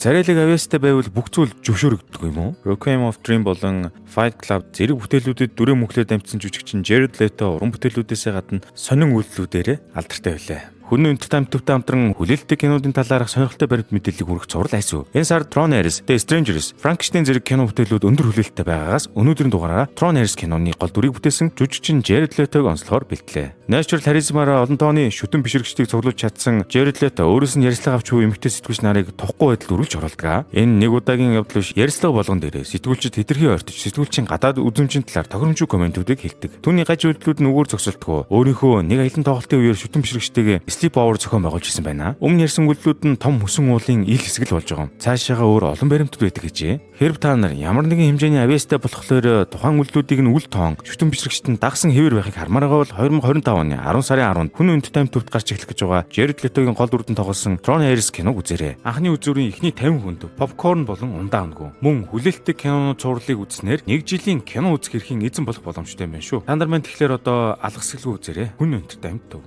Царайлаг авьяастай байвал бүх зүйл зөвшөөрөгддөг юм уу? Requiem of Dream болон Fight Club зэрэг бүтээлүүдэд дүрээ мөнхлөө дамжсан жүжигчин Jared Leto уран бүтээлүүдээсээ гадна сонин үйлдэлүүдээрээ алдартай байлаа. Хүн Entertainment төвтэй хамтран хүлээлттэй кинодын талаарх сонирхолтой баримт мэдээллийг хүргэх цуврал айсуу. Энэ сард Tron Ares, The Strangers, Frankenstein зэрэг кино бүтээлүүд өндөр хүлээлттэй байгаагаас өнөөдрийн дугаараараа Tron Ares киноны гол дүрийг бүтээсэн жүжигчин Jared Leto-г онцлохоор бэлтлээ. Natural charisma-аараа олон тооны шүтэн бишрэгчдийг цуглуулж чадсан Jared Leto өөрөөс нь ярилцлага авч буй эмэгтэй сэтгүүлч нарыг тухгүй байдалд үргэлж оролдог. Энэ нэг удаагийн явдал биш, ярилцлага болгон дээрээ сэтгүүлчид хэтэрхий ойртож, сэтгүүлчийн гадаад үзэмжийн талаар тохиромжгүй комментүүдийг хэлдэг. Түүний гаж үйлдэлүүд нь үгээр зогсолтгүй. Өөрийнхөө нэг аялан тоглолтын үеэр шүтэн бишрэгчтэйгээ sleepover зохион байгуулж ирсэн байна. Өмнө ярьсан үйлдэлүүд нь том мөсөн уулын ил хэсэг л болж байгаа юм. Цаашаага өөр олон баримтууд байдаг гэжээ. Хэрв та нар ямар нэгэн хэмжээний авьяастай болохоор тухайн үйлдэлүүдийг нь үл тоон шүтэн бишрэгчид нь дагсан хэвээр байхыг хармаар байгаа бол 2025 оны 10 сарын 10-нд Хүн Entertainment төвд гарч эхлэх гэж байгаа Jared Leto-гийн гол дүрдэн тоглосон Tron Ares киног үзээрэй. Анхны үзүүрийн эхний 50 хүнд попкорн болон ундаа өгнө. Мөн хүлээлттэй киноны цувралыг үзснээр нэг жилийн кино үзэх эрхийн эзэн болох боломжтой юм байна шүү. Та нар маань тэгэхээр одоо алгасгалгүй үзээрэй. Хүн Entertainment төв.